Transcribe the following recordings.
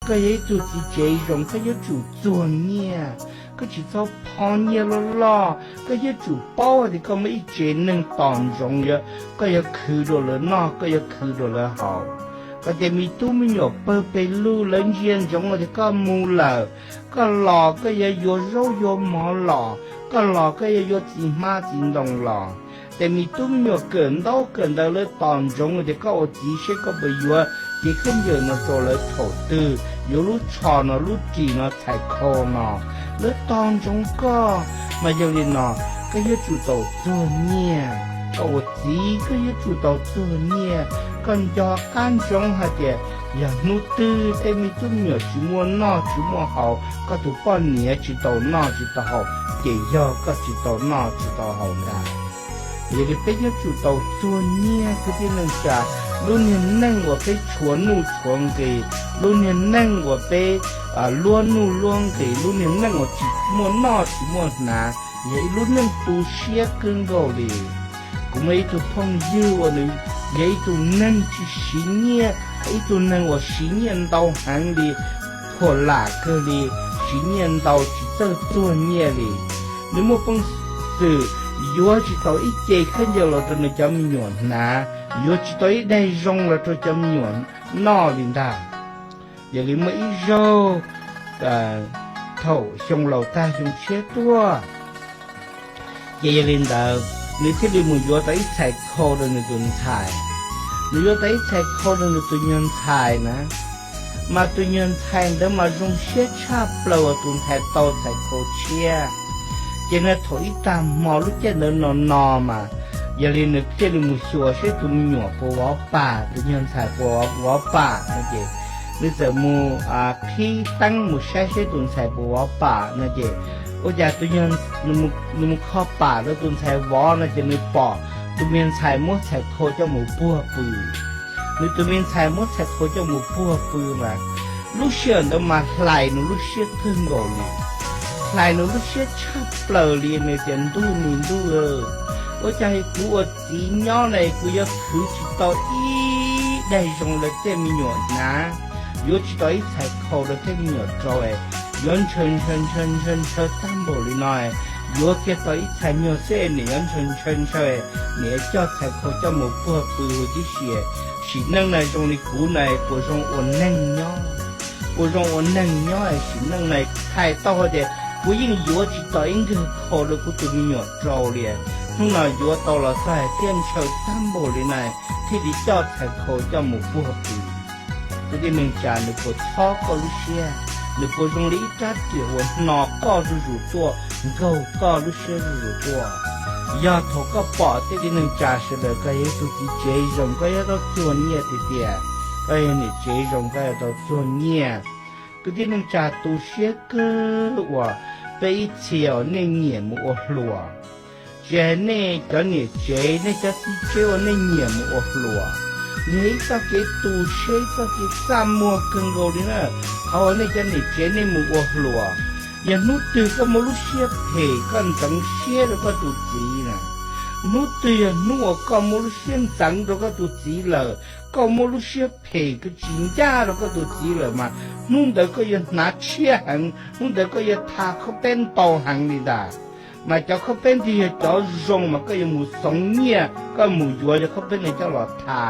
koj yog ib tug txiv tsev zoo, koj yuav tsum txuag nyiaj. Koj tsis txhob pho nyiaj loj loj, koj yuav tsum paub tias koj muaj ib tsev neeg tos ntsoov, koj yuav khwv rau lawv noj, koj yuav khwv rau lawv haus. Kom tias me tub me nyuam pawg pes lug lawv ntsia ntsoov tias koj mus lawm, koj los koj yuav yuav zaub yuav mov los, koj los koj yuav yuav txiv hmab txiv ntoo los. Ces me tub me nyuam kawm ntaub kawm ntawv lawv tos ntsoov tias koj ua txiv seb koj puas yuav cev khaub ncaws no rau lawv thaum twg, yuav lub tsho no lub ris no txhais khau no, lawv tos ntsoov koj. Mas yog li no, koj yuav tsum tau txuag nyiaj. Koj ua txiv koj yuav tsum tau txuag nyiaj. Koj nco qab ntsoov hais tias yog hnub twg tej me tub me nyuam tsis muaj noj tsis muaj haus, koj tus poj niam tsis tau noj tsis tau haus, ces yog koj tsis tau noj tsis tau haus ntag. Yog li peb yuav tsum tau txuag nyiaj kwv tij neej tsa. Lub niag neej uas peb tshuav nuj tshuav nqis, lub niag neej uas peb luab nuj luab nqis, lub niag neej uas tsis muaj noj tsis muaj hnav, yog ib lub neej tu siab kawg nkaus li. Kuv muaj ib tug phooj ywg uas nws yog ib tug neeg tsis siv nyiaj, ib tug neeg uas siv nyiaj ntau heev li, phuam lam kawg li, siv nyiaj ntau tsis txawj txuag nyiaj li. Nws muaj peev xwm yuav tsis tau ib ce khaub ncaws los rau nws cov me nyuam hnav, yuav tsis tau ib daig zoo los rau cov me nyuam noj li ntag. Yog li muaj ib zaug thaum xyoo laus tag xyoo tshiab tuaj, ces yog li ntawd nws thiaj li mus yuav tau ib txhais khau rau nws tus ntxhais. Nws yuav tau ib txhais khau rau nws tus nyuag ntxhais na, mas tus nyuag ntxhais ntawd mas zoo siab tshaj plaws uas tus ntxhais tau txhais khau tshiab. Ces nws thaum ib tag hmo lub caij ntawd no no mas, yog li nws thiaj li mus xyuas seb tus me nyuam puas vov pam, tus nyuag ntxhais puas vov pam no ces nws txawm mus qhib teeb mus saib seb tus ntxhais puas vov pam no ces ua cas nws mus kho pam rau tus ntxhais vov no ces nws pom tus me ntxhais muab txhais khau coj mus puag pw. Nws tus me ntxhais muab txhais khau coj mus puag pw mas lub sij hawm ntawd mas hlais nws lub siab kawg nkaus li, hlais nws lub siab tshaj plaws li. Nws tias ntuj nis ntuj, ua cas kuv ua txiv nyob na kuv yuav khwv tsis tau ib daig zoo los tej me nyuam hnav, yuav tsis tau ib txhais khau los tej me nyuam rau, yuav ntshaw ntshaw ntshaw ntshaw ntshaw tag npaum li no, yuav kiag tau ib txhais nyuag xwb nim yuav ntshaw ntshaw ntshaw, nim coj txhais khau coj mus puag pw huv tib si. Sim neej na zoo li kuv na puas zoo ua neeg nyob, puas zoo ua neeg nyob sim neej na. Txhais tau hais tias kuv yeej yuav tsis tau ib nkag khau rau kuv tus me nyuam rau li, hnub no yuav tau los txog hais tias ntshaw tag npaum li na, thiaj li coj txhais khau coj mus puag pw. Kwv tij neej tsa, nws puas txhob koj lub siab? Nws puas zoo li ib rab riam uas hno koj zuj zus tuaj, nkaug koj lub siab zuj zus tuaj? Yog thaum koj pom kwv tij neej tsa sawv daws koj yog ib tug txiv tsev zoo koj yuav tau txuag nyiaj tiag tiag, koj yog niam tsev zoo koj yuav tau txuag nyiaj. Kwv tij neej tsa, tu siab kawg uas peb ib txhia uas nej nyiam mus ua hluas, tsis hais nej cov niam tsev nej cov txiv tsev uas nej nyiam mus ua hluas, nws yog ib txoj kev tu siab, ib txoj kev txaj muag kawg nkaus li na. Qhov uas nej cov niam tsev nej mus ua hluas, yog hnub twg koj muaj lub siab phem koj ntxeev siab rau koj tus txiv na, hnub twg yog hnub uas koj muaj lub siab ntxeev rau koj tus txiv lawm, koj muaj lub siab phem koj tsis ncaj rau koj tus txiv lawm mas hnub ntawd koj yuav hnav tshiab heev, hnub ntawd koj yuav tha khob peb ntau heev li ntag. Mas cov khob peb ntawd yog cov zoo mas koj yuav mus xoov nyiaj koj mus yuav cov khob peb ntawd coj los tha,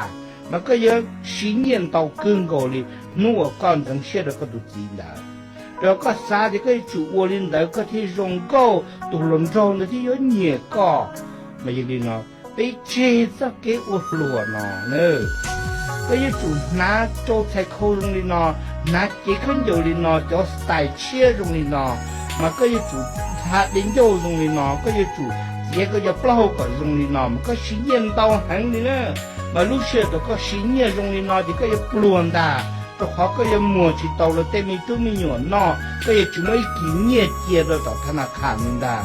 mas koj yuav siv nyiaj ntau kawg nkaus li hnub uas koj ntxeev siab rau koj tus txiv ntawd. Rau koj xav tias koj yuav tsum ua li ntawd koj thiaj zoo nkauj, tus hluas nraug ntawd thiaj yuav nyiam koj. Mas yog li no, peb tseg txoj kev ua hluas no na. Koj yuav tsum hnav rau txhais khau zoo li no, hnav cev khaub ncaws li no, cov style tshiab zoo li no, mas koj yuav tsum hnav dej ncauj zoo li no, koj yuav tsum txiav koj cov plaub hau kom zoo li no, mas koj siv nyiaj ntau heev li na. Mas lub sij hawm thaum koj siv nyiaj zoo li no ces koj yuav pluag ntag, rau qhov koj yuav muag tsis tau luag tej me tub me nyuam noj, koj yuav tsis muaj ib kis nyiaj cia rau tom thab na khas li ntag.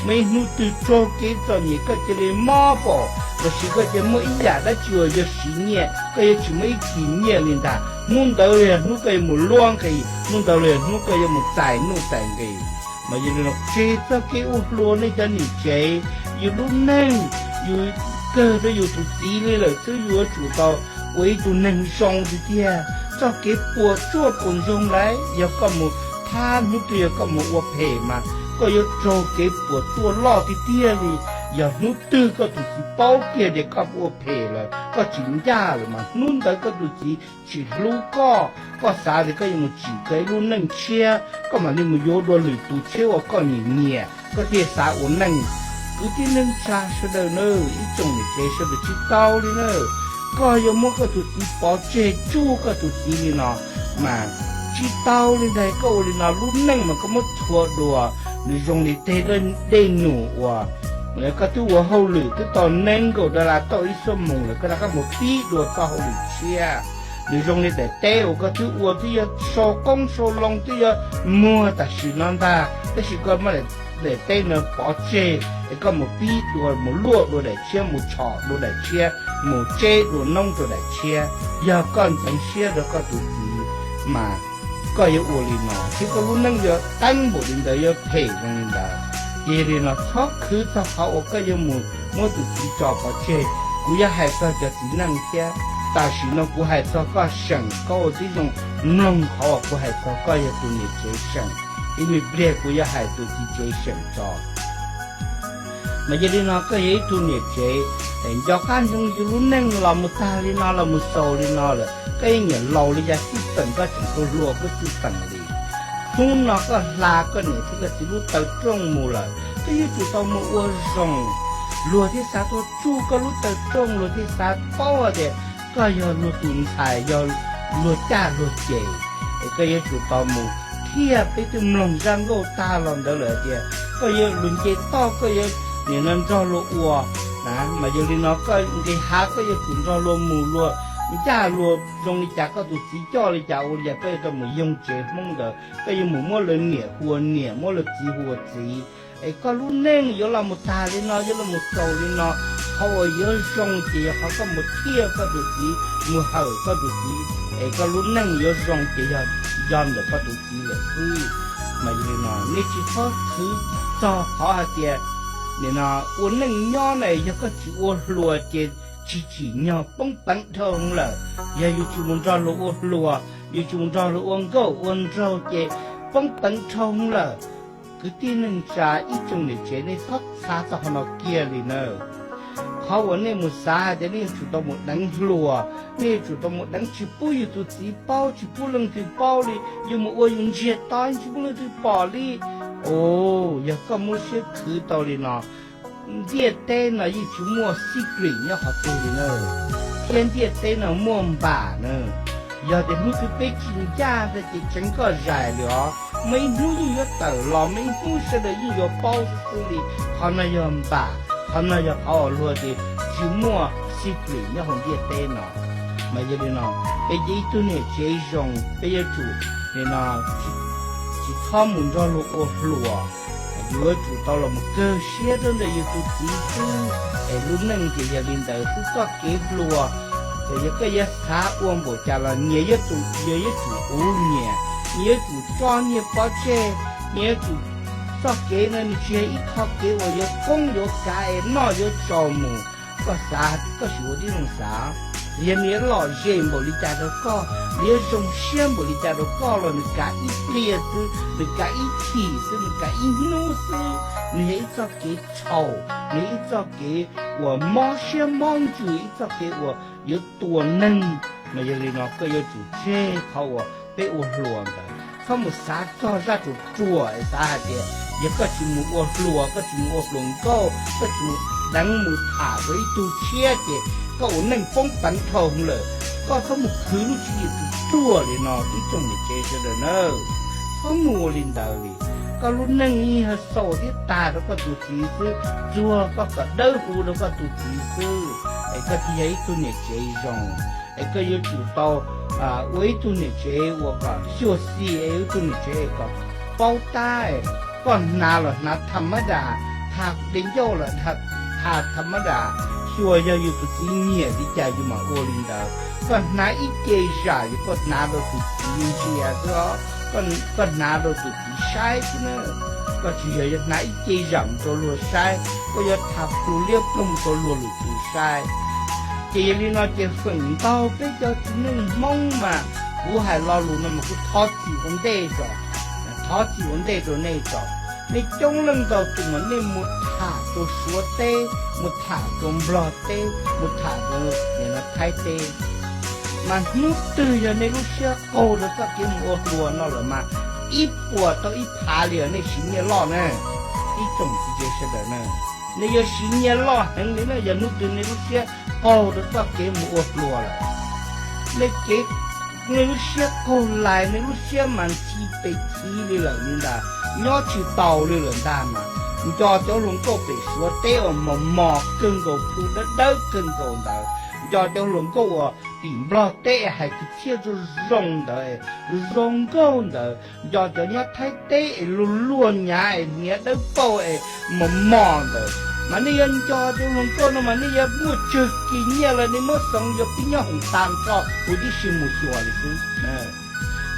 Muaj ib hnub twg raug kev txom nyem koj cia li mob pom, lossis koj cia muaj ib yam dab tsi uas yog siv nyiaj, koj yuav tsis muaj ib kis nyiaj li ntag. Hnub ntawd los yog hnub koj yuav mus luab nqis, hnub ntawd los yog hnub koj yuav mus txais nuj txais nqis. Mas yog li no tseg txoj kev ua hluas nej cov niam tsev, yus lub neej yus kawg rau yus tus txiv li lawm xwb, yus yuav tsum tau ua ib tug neeg zoo tiag tiag. txoj kev puas tsuaj puas ntsoog lawm. Yog koj mus thab hnub twg yog koj mus ua phem mas koj yuav raug kev puas tsuaj loj tiag tiag li. Yog hnub twg koj tus txiv paub kiag tias koj ua phem lawm, koj tsis ncaj lawm mas hnub ntawd koj tus txiv tsis hlub koj. Koj xav tias koj yuav mus tsim koj ib lub neej tshiab, koj mam li mus yuav dua lwm tus tshiab uas koj nyiam nyiam, koj thiaj xav ua neej. Kwv tij neej tsa sawv daws na, ib tsoom niam tsev sawv daws, tsis tau li na. Koj yuav muab koj tus txiv pov tseg, tsuj koj tus txiv li no mas tsis tau li ntag. Koj ua li no lub neej mas koj muab thuav dua. Nws zoo li tej dej num uas koj twb ua hauj lwm twb tau nees nkaum dollar tauj ib xuab moos lawm, koj rov qab mus pib dua txoj hauj lwm tshiab. Nws zoo li daim teb uas koj twb ua twb yog sau qoob sau loo twb yog muag tam sim no ntag, tab sis koj muab daim teb no pov tseg es koj mus pib dua, mus luaj dua daim tshiab, mus tshom dua daim tshiab, mus tseb dua noob rau daim tshiab. Yog koj ntxeev siab rau koj tus txiv mas koj yuav ua li no thiab koj lub neej yuav teeb npaum li ntawd, yuav phem zoo li ntawd. Ces yog li no txhob khwv txog qhov uas koj yuav mus muab tus txiv tso pov tseg. Kuv yuav hais txog cov txiv neej thiab. Tam sim no kuv hais txog koj seem, koj ua tib zoo mloog qhov uas kuv hais txog koj yog tus niam tsev seem. Ib me pliag kuv yuav hais tus txiv tsev seem tso. Mas yog li no koj yog ib tug niam tsev, nco qab ntsoov yus lub neej los mus tag li no los mus xaus li no lawm, koj yeej nyiam laus li cas xij peem koj tseem tau hluas koj xij peem li. Hnub no koj hla koj niam thiab koj txiv lub taw rooj mus lawm, koj yuav tsum tau mus ua zoo. Luag thiaj xav tuaj tsuj koj lub taw rooj, luag thiaj xav paub hais tias koj yog luag tus ntxhais, yog luag caj luag ces. Es koj yuav tsum tau mus thiab. Peb twb mloog zaj nkauj tag los ntawd lawm hais tias koj yuav luag nce toj koj yuav nim no nrog luag ua na. Mas yog li no koj nqis hav koj yuav tsum nrog luag mus, luag ncaj luag zoo li cas koj tus txiv coj li cas ua li cas koj yuav tau mus yoog tsev Hmoob ntawd, koj yuav mus muab lawv niam hu ua niam, muab lawv txiv hu ua txiv. Es koj lub neej yuav los mus tag li no, yuav los mus xaus li no. Qhov uas yuav zoo ces yog qhov koj mus thiab koj tus txiv, mus hawm koj tus txiv, es koj lub neej yuav zoo ces yog, yog ntawm koj tus txiv lawm xwb. Mas yog li no nej tsis txhob khwv txog qhov hais tias nim no ua neej nyob na, yog koj tsis ua hluas ces tsis tsim nyog, poob peev dhau lawm. Yog yus tsis mus nrog luag ua hluas, yus tsis mus nrog luag ua nkauj ua nraug ces poob peev dhau lawm. Kwv tij neej tsa ib tsoom niam tsev, nej txhob xav txog qhov no kiag li na. Qhov uas nej mus xav hais tias nej yuav tsum tau mus deev hluas, nej yuav tsum tau mus deev, tsis pub yus tus txiv paub, tsis pub leej twg paub li, yus mus ua yus ntsiag to tsis pub leej twg pom li. Os, yog koj muab siab khwv tau li no, ntiaj teb no yeej tsis muaj secret nyob qhov twg li na, thiab ntiaj teb no muaj npam na. Yog tias hnub twg peb tsis ncaj ntag ces tseev koj zais li os, muaj ib hnub yeej yuav tawm los, muaj ib hnub sawv daws yeej yuav paub xwb xwb li. Qhov no yog npam, qhov no yog qhov uas luag tias tsis muaj secret nyob hauv ntiaj teb no. Mas yog li no, peb ces ib tug niam tsev zoo, peb yuav tsum li no, tsis txhob mus nrog luag ua hluas. Yuav tsum tau los mus kawg siab rau ntawm yus tus txiv xwb, es lub neej ces yog li ntawd xwb, txoj kev hluas. Txawm yog koj yuav xav ua npaum cas los nyias yuav tsum, nyias yuav tsum uv nyias, nyias yuav tsum tso nyias pov tseg, nyias yuav tsum, txoj kev no nws tsis yog ib qho kev uas yuav poob yuav kav es noj yuav tsaus mus. Koj xav, koj sim ua tib zoo xav, yog nws yuav lom zem npaum li cas rau koj, nws yuav zoo siab npaum li cas rau koj los nws kav ib pliag xwb, nws kav ib chim xwb, nws kav ib hnub xwb, nws yog ib txoj kev txhaum, nws yog ib txoj kev uas mob siab mob ntsws, ib txoj kev uas yuav tua neeg. Mas yog li no koj yuav tsum tseg qhov uas peb ua hluas ntawd, txhob mus xav txog zaj ruam ruam es xav hais tias yog koj tsis mus ua hluas, koj tsis mus ua hluas nkauj, koj tsis mus deev mus tham rau ib tug tshiab ces koj ua neej poob peev dhau lawm. Koj txhob mus khwv lub tswv yim ruam ruam li no ib tsoom niam tsev sawv daws nawb. Txhob mus ua li ntawd li. Koj lub neej yeej yog xaus thiab tag rau koj tus txiv xwb, tsuas koj kom dawb huv rau koj tus txiv xwb, es koj thiaj yog ib tug niam tsev zoo. Es koj yuav tsum tau ua ib tug niam tsev uas kom xyuam xim, es ib tug niam tsev kom paub tab. Koj hnav los hnav tham mab das, tham de ncauj los tham tham mab das, xyuas yog yus tus txiv nyiam li cas yus mam ua li ntawd. Koj hnav ib ce zam yus, koj hnav rau tus txiv ntsia xwb os, koj hnav rau tus txiv saib xwb na. Koj tsis yog yuav hnav ib ce zam mus rau luag saib, koj yuav tham plhu liab ploog rau luag lwm tus saib. Ces yog li no ces feem ntau peb cov txiv neej Hmoob mas Kuv hais lo lus no mas kuv thov txim ua ntej tso, thov txim ua ntej rau nej tso. Nej coob leej ntau tus mas nej mus tham rau Suav teb, mus tham rau Nplog teb, mus tham rau Thaib teb, mas hnub twg yog nej lub siab qaug rau txoj kev mus ua hluas no lawm mas ib puas tau ib phav li os, nej siv nyiaj loj na, ib tsoom txiv tsev sawv daws na. Nej yuav siv nyiaj loj heev li na yog hnub twg nej lub siab qaug rau txoj kev mus ua hluas lawm. Nej kev, nej lub siab qaug lais, nej lub siab mas ntxhi pes chiv li lawm li ntag, nyob tsis taus li lawm ntag mas. Nco cov hluas nkauj pem Suav teb uas mos mos kawg nkaus, plhu dawb dawb kawg nkaus ntawd, nco cov hluas nkauj uas tim Nplog teb hais kwv txhiaj zoo zoo ntawd, zoo nkauj ntawd, nco cov nyob Thaib teb es luag luag nyav es hniav dawb paug es mos mos ntawd, mas nej yuav nco cov hluas nkauj no mas nej yuav muaj tsawg kis nyiaj los nej muab xoo yuav pib nyob hoom tas nrho huv tib si mus xyuas li xwb.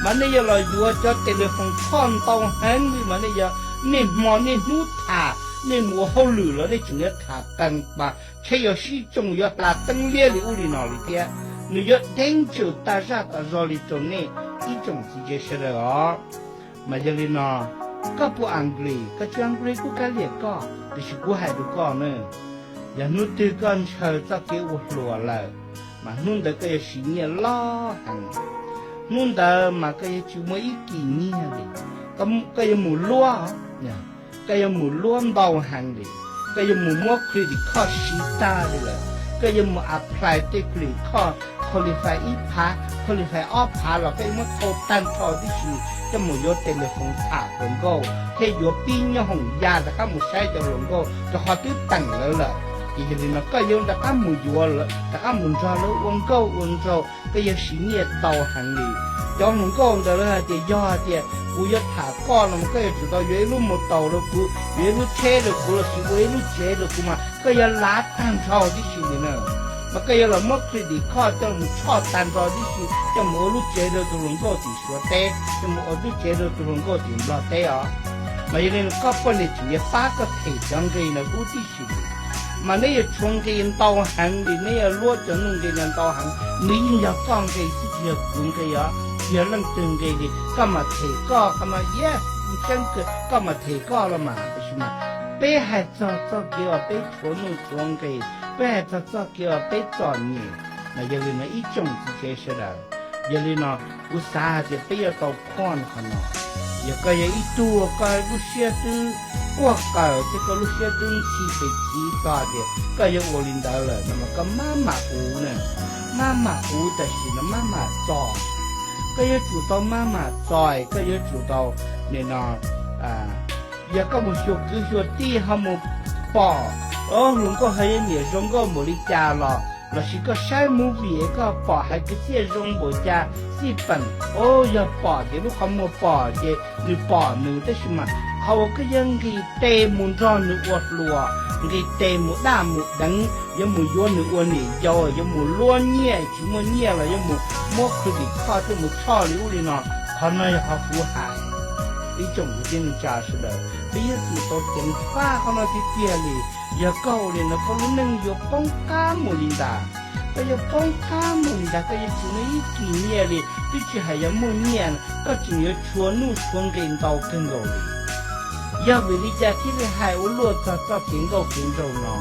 Mas nej yuav los yuav cov tes li foos thoj ntau heev li mas nej yuav, niaj hmo niaj hnub tham, nej mus ua hauj lwm los nej tseem yuav tham qees mas tsheb yuav sib tsoo yuav hla teeb liab li ub li no li thiab. Nws yuav deeb tsawm tas zaj tas zog li rau nej ib tsoom txiv tsev sawv daws os. Mas yog li no, koj puas Anglis? Koj tsis Anglis kuj kav liam koj, tiam sis kuv hais rau koj na, yog hnub twg koj ntshaw txoj kev ua hluas lawm, mas hnub ntawd koj yuav siv nyiaj loj heev. Hnub ntawd mas koj yuav tsis muaj ib kis nyiaj li, koj yuav mus luab, koj yuav mus luab ntau heev li, koj yuav mus muab credit card siv tag li lawm, koj yuav mus apply tej credit card, qualify ib phav, qualify ob phav los koj yuav muab thau tag nrho tib si coj mus yuav tes li foos tham hluas nkauj thiab yuav pib nyob hoom ya rov qab mus saib cov hluas nkauj rau qhov twb teem lawv lawm. Ces yog li no koj yuav rov qab mus yuav, rov qab mus nrog lawv ua nkauj ua nraug, koj yuav siv nyiaj tau heev li. Cov hluas nkauj ntawd lawv hais tias yog hais tias kuv yuav tham koj no mas koj yuav tsum tau yuav ib lub mus taus rau kuv, yuav ib lub tsheb rau kuv lossis ua ib lub tsev rau kuv mas koj yuav lav tag nrho tib si li na. Mas koj yuav los muab credit card coj mus tshoj tag nrho tib si coj mus ua lub tsev rau tus hluas nkauj tim Suav teb, coj mus ua lub tsev rau tus hluas nkauj tim Nplog teb os. Mas yog li no koj poj niam tseem yuav pab koj them cov nqi ntawd huv tib si li. Mas neb yuav tshuav nqi ntau heev li, neb yuav luab cov nuj nqi ntawd ntau heev, nws yeej yog koj nqi xwb tsis yog kuv nqi os, tsis yog leej twg nqi li. Koj mam them koj qhov no, yes, tseeb kawg koj mam them koj los mas, tab sis mas peb hais txog txoj kev uas peb tshuav nuj tshuav nqi, peb hais txog txoj kev uas peb txom nyem. Mas yog li no ib tsoom txiv tsev sawv daws, yog li no kuv xav hais tias peb yuav tau point qhov no. Yog koj yog ib tug koj lub siab twb quaj qaws thiab koj lub siab twb ntxhi pes chiv txog tias koj yuav ua li ntawd lawm no mas koj maj mam uv na, maj mam uv tam sim no maj mam txo. Koj yuav tsum tau maj mam txo, koj yuav tsum tau, nim no, yog koj mus xyuas kwv xyuas tij ho mus pom hluas nkauj ho yuav nyiam zoo nkauj npaum li cas los, lossis koj saib movie es koj pom hais kwv txhiaj zoo npaum cas xij peem, o, yog pom ces lub qhov muag pom ces nws pom nws, tab sis mas qhov uas koj yuav nqis tes mus nrog nws ua hluas, nqis tes mus daj mus deev, yuav mus yuav nws ua niam yau, yuav mus luab nyiaj, tsis muaj nyiaj los yuav mus muab credit card coj mus tshoj li ub li no. Qhov no yog qhov kuv hais, ib tsoom kwv tij neej tsa sawv daws, peb yuav tsum tau ceev faj qhov no tiag tiag li. Yog koj ua li no koj lub neej yuav poob qab mus li ntag. Koj yuav poob qab mus li ntag, koj yuav tsis muaj ib kis nyiaj li, twb tsis hais yog muaj nyiaj, koj tseem yuav tshuav nuj tshuav nqi ntau kawg nkaus li. Yog vim li cas thiaj li hais ua luaj txog txoj kev nkauj kev nraug no,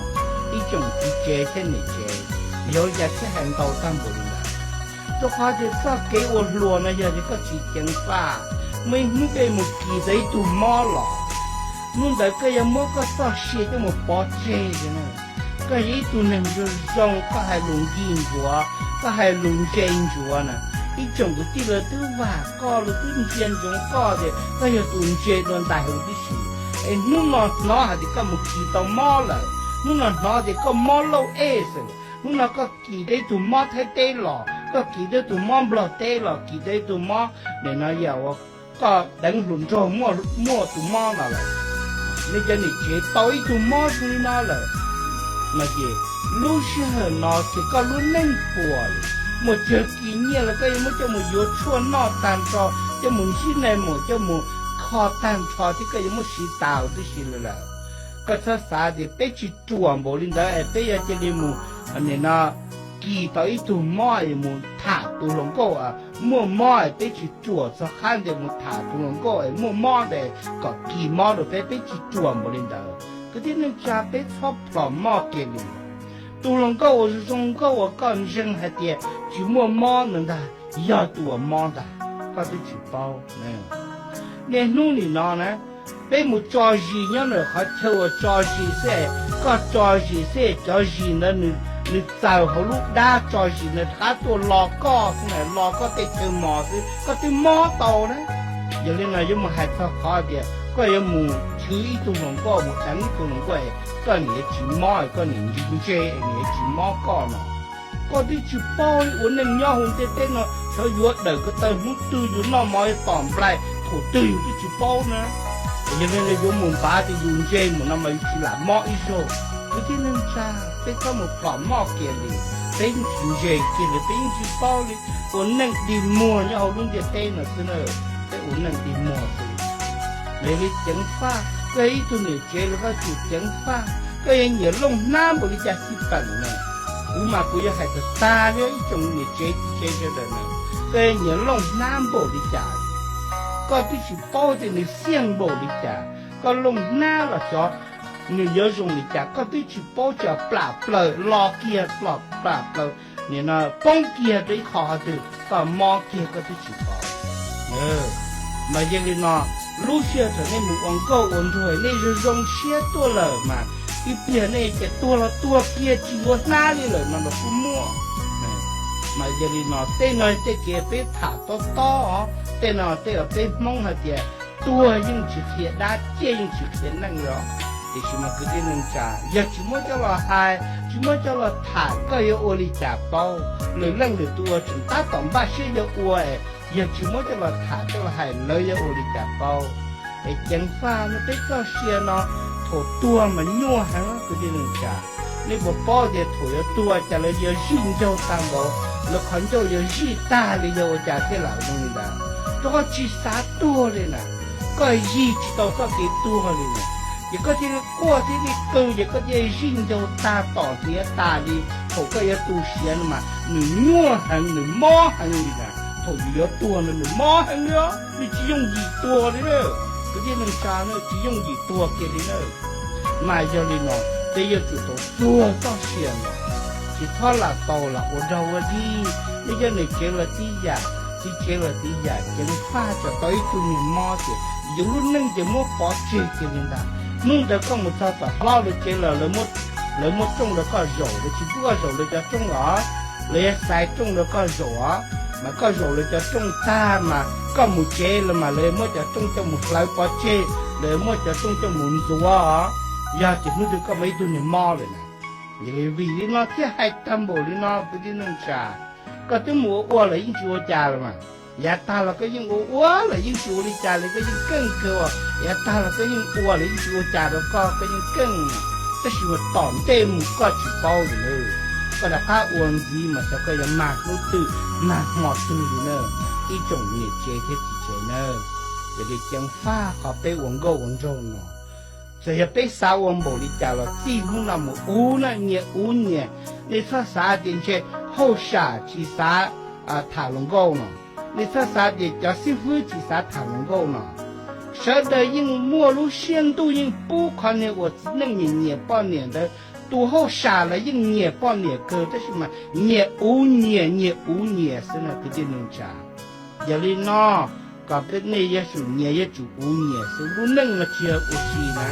ib tsoom txiv tsev thiab niam tsev? Yog li cas thiaj hais ntau tag npaum li ntawd? Rau qhov tias txoj kev ua hluas no yog tias koj tsis ceev faj, muaj ib hnub koj yuav mus kis tau ib tug mob los, hnub ntawd koj yuav muab koj txoj sia coj mus pov tseg li na. Koj yog ib tug neeg zoo zoo, koj hais lus nkig ntsuav, koj hais lus ntse ntsuav na, ib tsoom kwv tij lawv twb vam koj, lawv twb ntsia ntsoov koj tias koj yog tus ntse dua ntais huv tib si. Es hnub no hnov hais tias koj mus kis tau mob lawm, hnub no hnov tias koj mob lauj ej xwb, hnub no koj kis tau ib tug mob Thaib teb los, koj kis tau ib tug mob Nplog teb los, kis tau ib tug mob, nim no yam uas koj deev hluas nraug muaj tus mob no lawm, nej cov niam tsev tau ib tug mob zoo li no lawm, no ces lub sij hawm no ces koj lub neej puas li, muaj tsawg kis nyiaj los koj yuav muab coj mus yuav tshuaj noj tag nrho, coj mus ntsib nai mus, coj mus kho tag nrho thiab koj yuav muab siv tas huv tib si li lawm. Koj txhob xav tias peb tsis ruam npaum li ntawd es peb yuav cia li mus, nim no, kis tau ib tug mob es mus tham tus hluas nkauj muaj mob es peb tsis ruam txog qhab ntawd mus tham tus hluas nkauj es muaj mob ntawd kom kis mob rau peb, peb tsis ruam npaum li ntawd. Kwv tij neej tsa, peb txhob plhom moj kiag li. Tus hluas nkauj uas zoo zoo nkauj uas koj ntseeg hais tias tsis muaj mob ntawd ntag, yog tus uas mob ntag, koj twb tsis paub. Niaj hnub nim no na, peb mus tso zis nyob ntawm qhov chaw uas tso zis xwb, koj tso zis xwb cov zis ntawd nws txaws hauv lub dab tso zis ntawd rov qab tuaj lo koj xwb na, lo koj tej chaw mos xwb koj twb mob tau na. Yog li no yuav mus hais txog qhov tias koj yuav mus chwv ib tug hluas nkauj, mus deev ib tug hluas nkauj, koj niam yuav tsis mob, koj niam ntse, niam yuav tsis mob koj no. Koj twb tsis paub li, ua neej nyob hauv ntiaj teb no xyov yuav dawm ko taw hnub twg, yus noj mov yuav tom nplai thaum twg yus twb tsis paub na. Yog li no yuav mus npav tias yus ntse mus no mas yus tsis lam mob ib zaug. Kwv tij neej tsa, peb txhob mus plhom moj kiag li, peb yeej tsis ntse kiag li, peb yeej tsis paub li, ua neej dig muag nyob hauv lub ntiaj teb no xwb na, peb ua neej dig muag xwb. Yog li ceev faj, koj yog ib tug niam tsev los koj tsum ceev faj, koj yuav nyiam looj hnab npaum li cas xij peem na, kuv mas kuv yuav hais tag tag li ib tsoom niam tsev txiv tsev sawv daws na, koj yuav nyiam looj hnab npaum li cas, koj twb tsis paub tias nws xiaj npaum li cas, koj looj hnab los xyov nws yuav zoo li cas koj twb tsis paub, tseem plam plaws lo kiag, plam plaws, nim no poob kiag rau ib qho qhov twg koj mob kiag koj twb tsis paub. Mas yog li no, lub sij hawm thaum nej mus ua nkauj ua nraug nej zoo zoo siab tuaj lawm mas ib pliag nej ces tuag los tuag kiag tsis yuav hnab li lawm no los kuj muaj. Mas yog li no tej no tej kev peb tham tob tob, tej no tej uas peb Hmoob hais tias tuag yeej tsis qhia dab, ciaj yeej tsis qhia neej los. Tiam sis mas kwv tij neej tsa, yog tsis muab coj los hais, tsis muab coj los tham koj yuav ua li cas paub? Lwm leej lwm tus ua tseem tab tom npaj siab yuav ua, yog tsis muab coj los tham coj los hais lawv yuav ua li cas paub? Es ceev faj no peb txoj sia no thaum tuag mas nyuaj heev kwv tij neej tsa. Nej puas paub tias thaum yuav tuag cas lawv yuav zij ncaug tag npaum, lawv qhov ncauj yuav zij tag li, yog ua cas thiaj lam zoo li ntawd? Rau qhov tsis xav tuag li na, koj yig tsis tau txoj kev tuag li na, ces koj thiaj li quaj thiaj li qw, ces koj thiaj zij ncaug tag tom hniav tas li. Thaum koj yuav tu siav no mas nws nyuaj heev, nws mob heev li na. Thaum yus yuav tuag no nws mob heev li, nws tsis yooj yim tuag li na. Kwv tij neej tsa, nws tsis yooj yim tuag kiag li na. Mas yog li no, peb yuav tsum tau txuag txoj sia no, tsis txhob lam tau lam ua dog ua dig. Nej cov niam tsev los tib yam, txiv tsev los tib yam, ceev faj tsam tau ib tug niag mob ces yus lub neej ces muab pov tseg kiag li ntag. Hnub ntawd koj mus txog tom hlob lawv tsev lawm, lawv muab rooj rau koj zaum, lawv tsis pub koj zaum lawv cov rooj los, lawv yuav xaiv rooj rau koj zaum os, mas koj zaum lawv cov rooj tag mas koj mus tsev lawm mas lawv muab cov rooj coj mus hlawv pov tseg, lawv muab cov rooj coj mus ntxuav os. Yog ces hnub twg koj muaj ib tug niag mob lawm na. Vim li no thiaj hais tag npaum li no kwv tij neej tsa. Koj twb mus ua ua lawm yeej tsis ua cas los mas, yav tag los koj yeej ua ua lawm yeej tsis ua li cas li, koj yeej keej kawg. Yav tag los koj yeej ua lawm yeej tsis ua cas rau koj, koj yeej keej. Tab sis mas tom ntej mus koj tsis paub li na, koj rov qab ua ntxiv mas xyov koj yuav mag hnub twg mag hmo twg li na, ib tsoom niam tsev thiab txiv tsev na. Yog li ceev faj qhov peb ua nkauj ua nraug no, txawm yog peb xav ua npaum li cas los txij hnub no mus ua na nyias ua nyias. Nej txhob xav tias ntshe hauj sam tsis xav tham hluas nkauj no, nej txhob xav tias cov xib fwb tsis xav tham hluas nkauj no. Sawv daws yeej muaj lub siab ntuj yeej pub qhov niag uas txiv neej nyiam nyiam poj niam ntawd. Tus hauj sam los yeej nyiam poj niam kawg tab sis mas nyias ua nyias, nyias ua nyias xwb na kwv tij neej tsa. Yog li no, kom peb nej yuav tsum nyias yuav tsum ua nyias xwb, lub neej no tsis yog ua si na.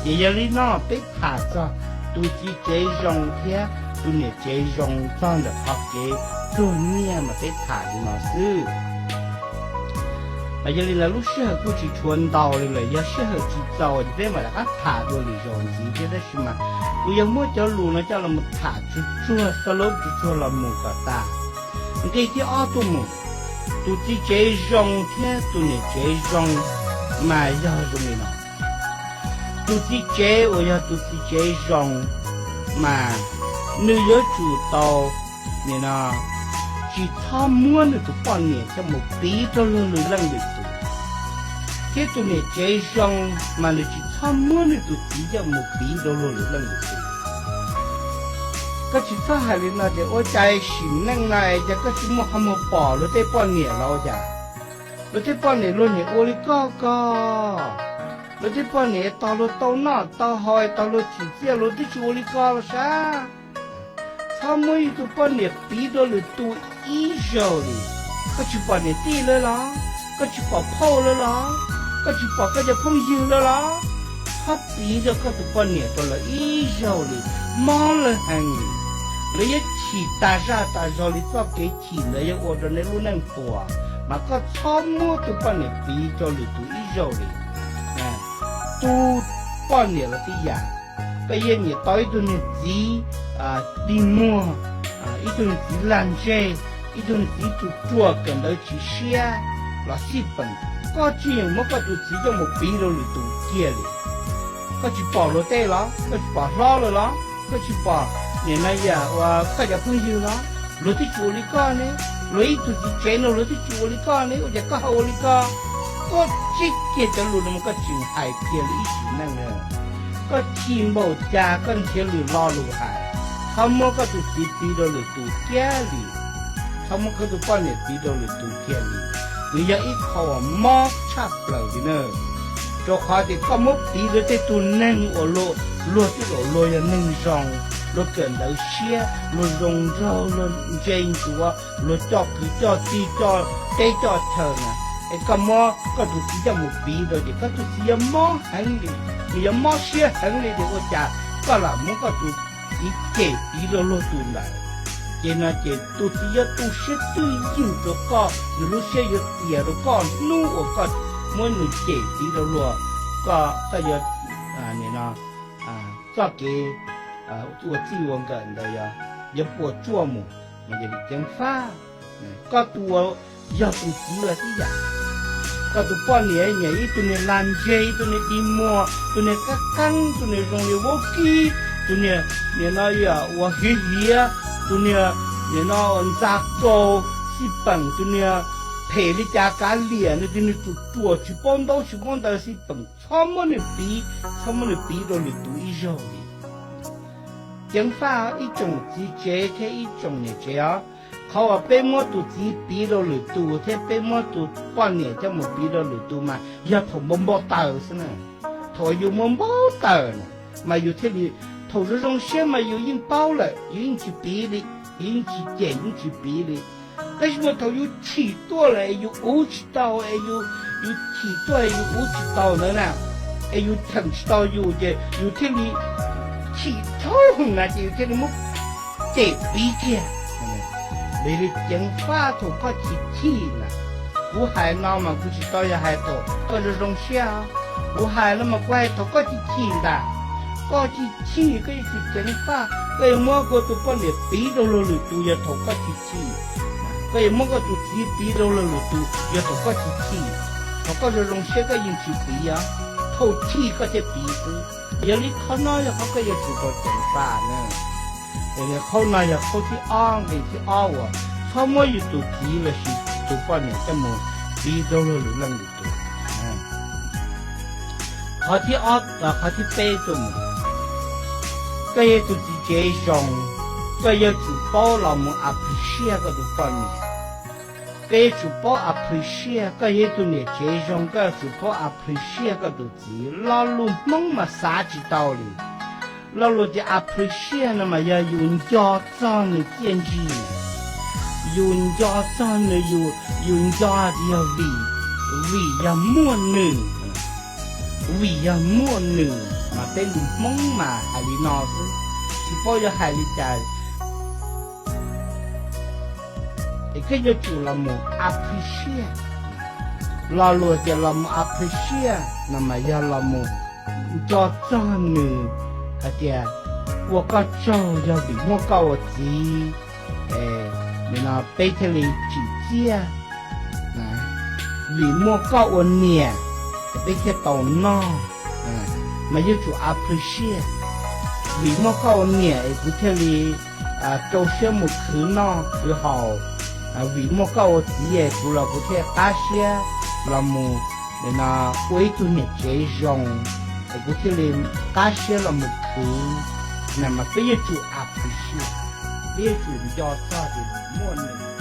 Ces yog li no peb tham txog tus txiv tsev zoo thiab tus niam tsev zoo txog ntawm qhov kev pluag nyiaj mas peb tham li no xwb. Mas yog li ntawd lub sij hawm kuj tsis tshuav ntau li lawm, yog sij hawm tsis txaus ces peb mam rov qab tham dua lwm zaus ntxiv thiab, tab sis mas kuv yuav muab cov lus no coj los mus tham tsuag tsuag, xaus lub tsuag tsuag los mus kom tas. Nqe thib ob tuaj mus, tus txiv tsev zoo thiab tus niam tsev zoo mas yog zoo li no. Tus txiv tsev uas yog tus txiv tsev zoo mas nws yuav tsum tau, nim no, tsis txhob muab nws tus poj niam coj mus piv rau luag lwm leej lwm tus. Thiab tus niam tsev zoo mas nws tsis txhob muab nws tus txiv coj mus piv rau luag lwm leej lwm tus. Koj tsis txhob hais li no ces ua cas sim neej no es cas koj tsis muaj qhov muag pom luag tej poj niam los ua cas? Luag tej poj niam luag niam ua li koj ko. Luag tej poj niam tos luag tau noj tau haus, tos luag tsim txiaj, luag twb tsis ua li ko los sav. Txhob muab ib tug poj niam piv rau lwm tus ib zaug li. Koj tsis pom niam tij lawv los? Koj tsis pom phauj lawv los? Koj tsis pom koj cov phooj ywg lawv los? Txhob piv rau koj tus poj niam rau lawv ib zaug li. Mob lawv heev li. Lawv yuav chim tas zaj tas zog li txoj kev chim ntawd yuav ua rau nej lub neej puas. Mas koj txhob muab tus poj niam piv rau lwm tus ib zaug li. Tus poj niam los tib yam, koj yeej nyiam tau ib tug niag txiv dig muag, ib tug niag txiv lag ntseg, ib tug niag txiv tsuj ruam kawm ntawv tsis siab los xij peem, koj tsis yeem muab koj tus txiv coj mus piv rau lwm tus kiag li. Koj tsis pom luag tej los? Koj tsis pom hlob lawv los? Koj tsis pom niam no yam uas koj cov phooj ywg los? Luag twb tsis ua li koj ne. Luag ib tug txiv tsev no luag twb tsis ua li koj ne, ua cas koj ho ua li ko? Koj tsis kiag cov lus no mas koj tseem hais kiag li ib sim neej na. Koj chim npaum cas koj nrhiav lwm lo lus hais. Txhob muab koj tus txiv piv rau lwm tus kiag li. Txhob muab koj tus poj niam piv rau lwm tus kiag li. Nws yog ib qho uas mob tshaj plaws li na. Rau qhov tias koj muab piv rau tej tug neeg uas luag, luag twb lam luag yog neeg zoo, luag kawm ntawv siab, luag zoo nraug, luag ntse ntsuav, luag coj kwv coj tij, coj teb coj chaw na, es koj muab koj tus txiv coj mus piv rau ces koj tus txiv yuav mob heev li, nws yuav mob siab heev li tias ua cas koj lam muab koj tus txiv cem piv rau luag tus ntawd. Ces no ces tus txiv yuav tu siab twj ywm rau koj, nws lub siab yuav tias rau koj hnub uas koj muab nws cem piv rau luag, koj, koj yuav, nim no, txoj kev ua txij ua nkawm ntawd yuav puas tsuaj mus. Mas yog li ceev faj, koj tus uas yog tus txiv los tib yam, koj tus poj niam nyiam ib tug niag lag ntseg, ib tug niag dig muag, tus niag qab qeeb, tus niag zoo li vaub kib, tus niag nim no yam uas hiav hiav, tus niag nim no ntxa kaus xij peem, tus niag phem li cas kav liam, nws tus niag ruam ruam tsis paub ntaub tsis paub ntawv xij peem, txhob muab nws piv, txhob muab nws piv rau lwm tus ib zaug li. Ceev faj ib tsoom txiv tsev thiab ib tsoom niam tsev os, qhov uas peb muab tus txiv piv rau lwm tus thiab peb muab tus poj niam coj mus piv rau lwm tus mas yog thaum npau npau taws xwb na. Thaum yus npau npau taws na, mas yus thiaj li, thaum zoo zoo siab mas yus yeej paub lawm, yus yeej tsis piv li, yus yeej tsis cem yeej tsis piv li. Tab sis mas thaum yus chim tuaj lawm es yus uv tsis tau, es yus, yus chim tuaj es yus uv tsis tau ntawd na, es yus cheem tsis tau yus ces yus thiaj li chim thaum na ces yus thiaj li muab cem piv kiag. Vim li ceev faj thaum koj chim chim na, kuv hais no mas kuv tsis tau yog hais thaum koj zoo zoo siab. Kuv hais no mas kuv hais thaum koj chim chim ntag. Koj chim chim koj yuav tsum ceev faj, koj yuav muab koj tus poj niam piv rau luag lwm tus yog thaum koj chim chim. Koj yuav muab koj tus txiv piv rau luag lwm tus yog thaum koj chim chim. Thaum koj zoo zoo siab koj yeej tsis piv os, thaum chim koj thiaj piv xwb. Yog li qhov no yog qhov koj yuav tsum tau ceev faj na. Qhov no yog qhov thib ob, nqe thib ob uas txhob muab yus tus txiv lossis tus poj niam coj mus piv rau luag lwm leej lwm tus. Qhov thib ob, qhov thib peb tuaj mus, koj yog tus txiv tsev zoo, koj yuav tsum paub los mus appreciate koj tus poj niam. Koj yuav tsum paub appreciate, koj yog tus niam tsev zoo koj yuav tsum paub appreciate koj tus txiv. Lo lus Hmoob mas xav tsis tau li. Lo lus tias appreciate no mas yog yus nco txog nws txiaj ntsig, yus nco txog nws, yus, yus nco tias yog vim, vim yog muaj nws, vim yog muaj nws mas peb lus Hmoob mas hais li no xwb, tsis paub yuav hais li cas. Es koj yuav tsum los mus appreciate. Lo lus tias los mus appreciate no mas yog los mus nco txog nws hais tias ua koj tsaug yog vim muaj koj ua txiv, nim no peb thiaj li tsim txiaj, vim muaj koj ua niam peb thiaj tau noj, mas yuav tsum appreciate. Vim muaj koj ua niam es kuv thiaj li rau siab mus khwv noj khwv haus. Vim muaj koj ua txiv es kuv los kuv thiaj qab siab los mus, nim no ua ib tug niam tsev zoo, es kuv thiaj li qab siab los mus khwv. Mas peb yuav tsum appreciate, peb yuav tsum nco txog tias muaj nws